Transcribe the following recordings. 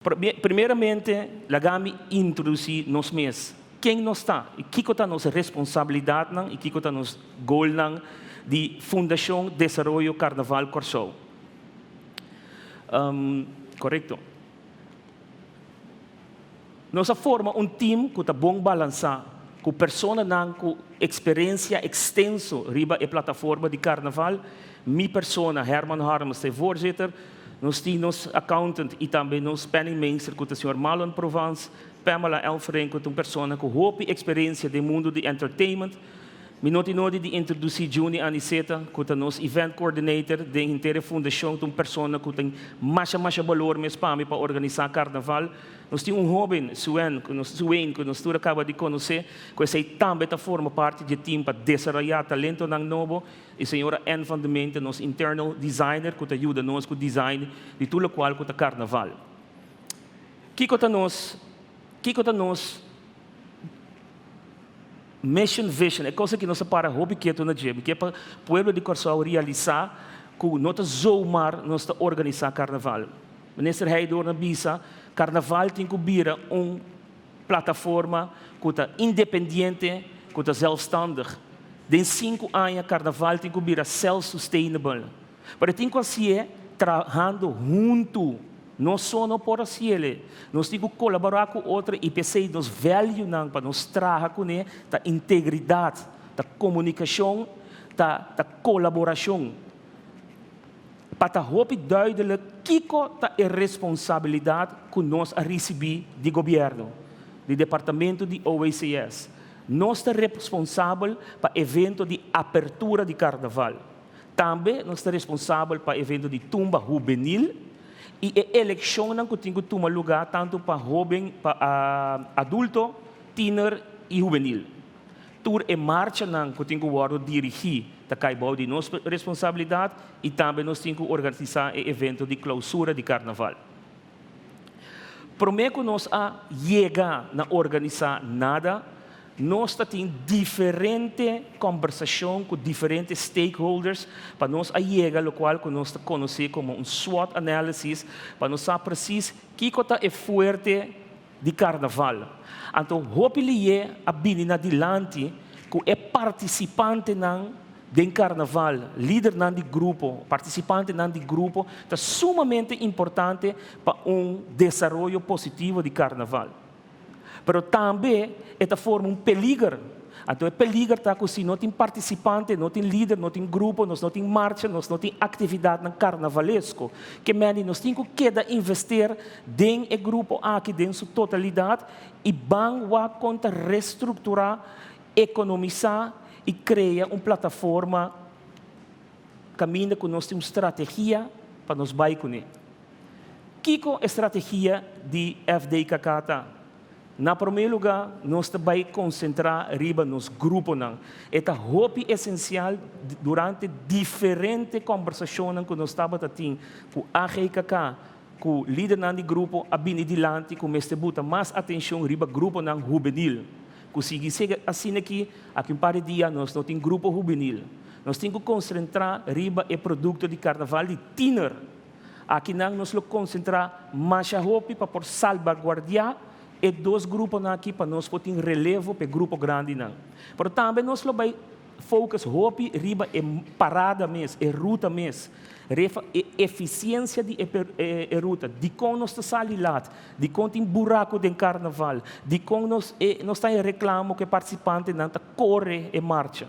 Primeramente, laga mi introdusí nos mes. Ken nos ta i kiko ta nos responsabilidatnan i kiko ta nos golnan di Fundashon Desaroyo Karnaval Kòrsou? Korekto. Nos a forma un tim ku ta bon balansá, ku personanan ku eksperensia ekstenso riba e plataforma di karnaval. Mi persona, Herman Harms, ta e voorzitter. Nos tin nos accountant i tambe nos penningmeester ku ta señor Marlon Provence, Pamela Elfering ku ta un persona ku hopi eksperensia den mundu di entertainment. Mi no tin nodi di introdusí Juni Aniceta ku ta nos event coordinator den henter e fundashon, ta un persona ku tin masha masha balor mes pa mi pa organisá karnaval. Nos tin un hóben, Suen, ku nos Suein, ku nos tur a kaba di konosé, ku esei tambe ta forma parti dje tim pa desaroyá talentonan nobo. E señora Ann van de Meen ta nos internal designer ku ta yuda nos ku design di tur lokual ku ta karnaval. Kiko ta nos Kiko ta nos Mission vision, e kos aki nos a para hopi ketu na dje. Mi ke pa pueblo di Kòrsou realisá ku no ta zomaar nos ta organisá karnaval. Minister Heydoorn a bisa, karnaval tin ku bira un plataforma ku ta independiente, ku ta zelfstandig. Den sinku aña karnaval tin ku bira self-sustainable. Pero e tin ku hasié trahando huntu. Nos so no por hasiel. Nos tin ku kolaborá ku otro i p'esei nos valuenan pa nos traha kuné ta integridat, ta komunikashon, ta ta kolaborashon. Pa ta hopi duidelik kiko ta e responsabilidat ku nos a risibí di gobièrnu, di departamento di OECS. Nos ta responsabel pa evento di apertura di karnaval. Tambe nos ta responsabel pa evento di tumba hubenil i e elekshonnan ku tin ku tuma lugá tantu pa hóben, pa adulto, tiner i hubenil. Tur e marchanan ku tin ku wòrdu dirigí ta kai bou di nos responsabilidat i tambe nos tin ku organisá e evento di klousura di karnaval. Promé ku nos a yega na organisá nada, nos ta tin diferente kòmbersashon ku diferente stakeholders pa nos a yega lokual ku nos ta konosé komo un SWOT analysis pa nos sa presis kiko ta e fuerte di karnaval. Anto hopi lié a bini na dilanti ku e partisipantenan den karnaval, lidernan di grupo, partisipantenan di grupo ta sumamente importante pa un desaroyo positivo di karnaval. Pero tambe e ta forma un peliger. Anto e peliger ta ku si no tin partisipante, no tin lider, no tin grupo, nos no tin marcha, nos no tin aktividatnan karnavalesko. Ke meni nos tin ku keda invester den e grupo aki den su totalidat i ban wak kon ta restrukturá, ekonomisá i krea un plataforma kaminda ku nos tin un strategia pa nos bai kuné. Kiko e strategia di FDKK ta? Na promé lugá, nos ta bai konsentrá riba nos gruponan. E ta hopi esensial durante diferente kòmbersashonnan ku nos tabata tin ku AGKK, ku lidernan di grupo a bini dilanti ku mester buta mas atenshon riba gruponan hubenil. Ku sigui sigui asina aki, aki un par di dia nos no tin grupo hubenil. Nos tin ku konsentrá riba e produkto di karnaval di tiner. Akinan nos lo konsentrá masha hopi pa por salbaguardiá e dos gruponan aki pa nos por tin relevo pa e grupo grandinan. Pero tambe nos lo bai focus hopi riba e parada mes, e ruta mes, riba e efisiensia di e ruta, dikon nos ta sali lat, dikon tin buraku den karnaval, dikon nos nos ta e reklamo ku e partisipantenan ta kore e marcha.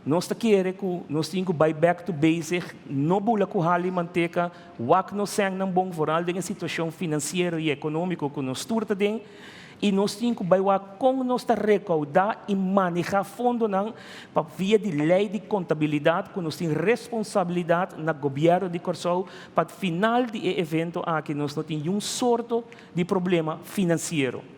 Nos ta kere ku nos tin ku bai back to basic, no bula ku hali manteka, wak nos sènnan bon vooral den e situashon finansiero i ekonómiko ku nos tur ta den, i nos tin ku bai wak kon nos ta rekoudá i manehá fondonan pa via di lei di kontabilidat ku nos tin responsabilidat na gobièrnu di Kòrsou pa final di e evento aki nos no tin niun sorto di problema finansiero.